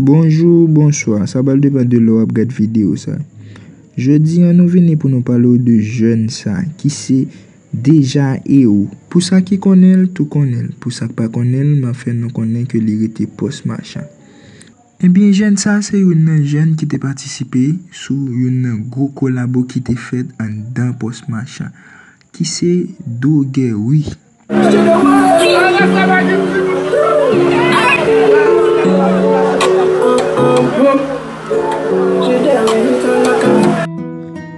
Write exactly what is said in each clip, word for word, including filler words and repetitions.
Bonjou, bonswa, sa pral depann de lè w ap gad videyo sa. Jodi a nou vini pou nou pale w de jèn sa ki se Deja Héros. Pou sa ki konnen l, tou konnen l. Pou sa k pa konnen l, m ap fè nou konnen ke li rete Pòs Machan. Ebyen, jèn sa se youn nan jèn ki te patisipe sou youn nan gwo kolabo ki te fèt anndan Pòs Machan, ki se Dogèri.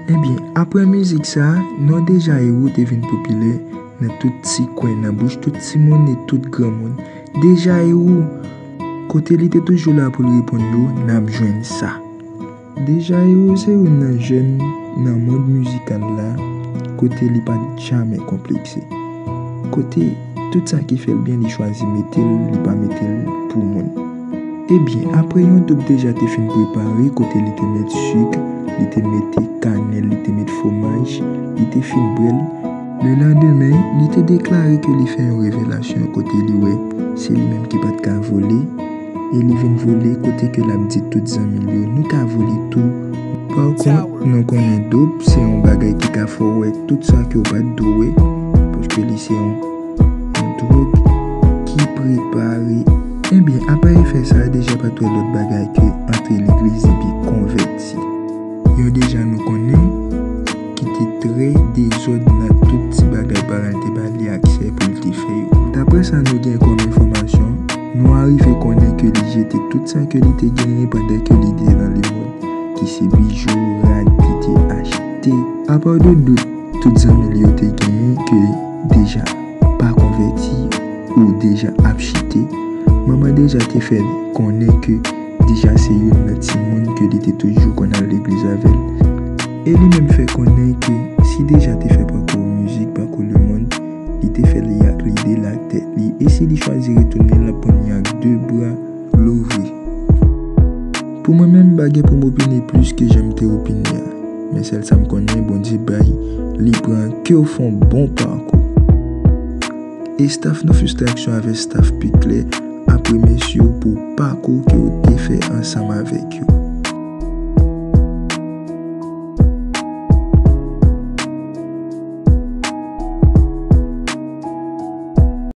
Ebyen, apre mizik sa, non Deja Héros te vin popilè nan tout ti kwen, nan bouch tout timoun e tout granmoun. Deja Héros, kote li te toujou la pou l reponn yo, n ap jwenn sa. Deja Héros se youn nan jèn nan mond mizikal la, kote li pa t jamè konplekse. Kote tout sa ki fè l byen, li chwazi mete l, li pa mete l pou moun. Ebyen, apre yon doub Deja te fin prepare, kote li te met sik, li te mete kanèl, li te met fwomaj, li te fin bwè l. Lelandemen, li te deklare ke li fè yon revelasyon kote li wè se li menm ki pa t ka vole, e li vin vole kote ke l ap di tout zanmi l yo, nou ka vole tou. Pa kont, nou konnen dope se yon bagay ki ka fè w wè tout sa ke w pa t dwe wè, paske li se yon, yon dwòg ki prepare. Ebyen, apa efè sa, Deja pa t wè lòt bagay ke antre legliz epi konvèti. Yon Deja nou konnen ki te trè dezòd nan tout ti bagay paran l te ba li aksè pou l te fè yo. Dapre sa nou gen kòm enfòmasyon, nou arive konnen ke li jete tout sa ke li te genyen pandan ke li te nan lemond, ki se bijou, rad li te achte. Apa de dout tout zanmi l yo te genyen ke Deja pa konvèti ou Deja ap chite, manman Deja te fè konnen ke Deja se youn nan timoun ke li te toujou konn al legliz avè l. E li menm fè konnen ke si Deja te fè pakou mizik, pakou lemond, li te fè li ak lide l ak tèt li. E si li chwazi retounen, l ap pran li ak de bra louvri. Pou mwen menm, m pa gen pou m opine plis ke jan m te opine a. Men sèl sa m konnen, Bondye bay, li pran ke w fè yon bon pakou. E staff nou Fustraksyon avèk staff Piklè ap remèsye w pou pakou ke w te fè ansanm avèk yo.